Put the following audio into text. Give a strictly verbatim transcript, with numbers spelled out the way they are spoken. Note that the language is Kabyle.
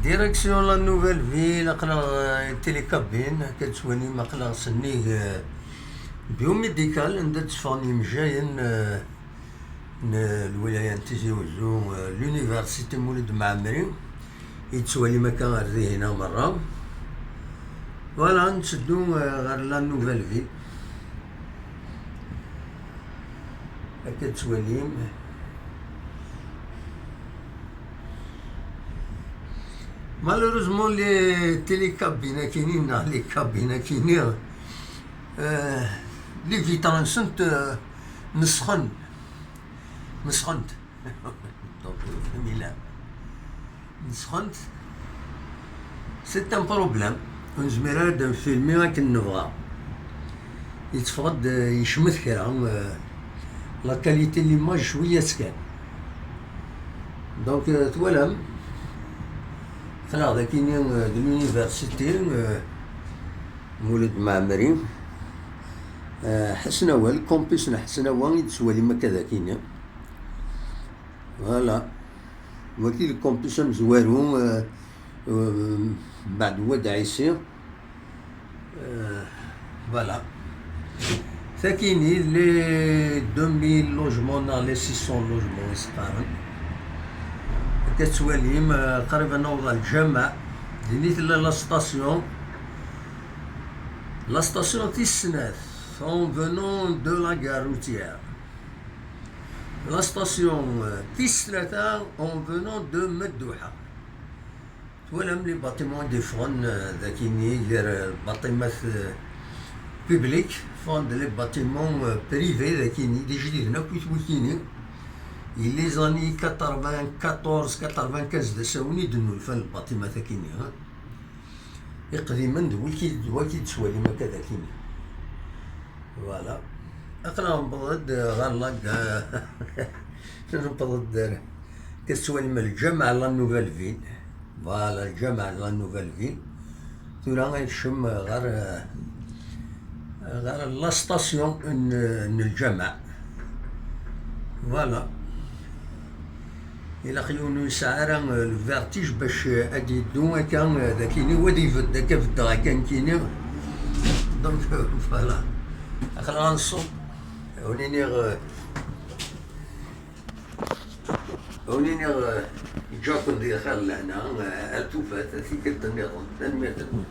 Direction la Nouvelle Ville, aql-aɣ, euh, télécabine, akka tettwalim, aql-aɣ sennig, euh, biomédical, anda d-tteffɣen yimejjayen, euh, n lwilaya n Tizi Wezzu, euh, l'université Mulud Mɛemmri, i tettwalim akka ar dihin-a merra. Voilà, netteddu, euh, ɣer la Nouvelle Ville. Akka tettwalim. Malheureusement, les télécabines akini, neɣ les cabines akini, euh, les vitres-nsent, euh, nesxen. Nesxent. Donc, euh, nesxent. C'est un problème. Ur nezmir ara ad nfilmi akken nebɣa. Yetteffeɣ-d, euh, yecmet kra, euh, la qualité n l'image cwiya-tt kan. Donc, euh, twalam, aql-aɣ dakini, euh, de l'université, euh, Mulud Mɛemmri, euh, Ḥesnawa, le campus n Ḥesnawa i d-tettwalim akka dakini. Voilà. Wagi le campus amezwaru, euh, euh, mbeɛd Wad Ɛisi. Euh, voilà. Takini, les deux mille logements neɣ les six cents logements i s-qqaren. Akka tettwalim, euh, qrib ad naweḍ ɣer lǧameɛ. Din i tella la station. La station tis snat, en venant de la gare routière. La station, euh, tis tlata, en venant de Madduḥa. Twalam les bâtiments i d-iffɣen, euh, dakini, gar, euh, lbaṭimat, euh, public, ffɣen-d les bâtiments, euh, privés, dakini, d ijdiden akk i twikini. I les années quatre-vingt-quatorze, quatre-vingt-quinze d asawen i d-nnulfa lbaṭimat akini, hein. Iqdimen d wiki, d waki d-tettwalim akka dakini. Voilà. Aql-aɣ newweḍ-d ɣer la gare. Newweḍ-d ar, akka tettwalim lǧameɛ la Nouvelle Ville. Voilà, lǧameɛ la Nouvelle Ville. Tura ad nekcem ɣer, ɣer la station n, n lǧameɛ. Voilà. Ilaq yiwen ur yesɛi ara, euh, le vertige bac, euh, ad yeddu akka, euh, dakini, wa ad ibedd akka, beddeɣ akka nekkini. Donc, euh, voilà. Aql-aɣ ad nṣubb. Ur niniɣ, euh, ur niniɣ, euh, ǧǧa-ken di xir lehna, euh, ar tufat, tikkelt nniḍen. Tanemmirt-nwen.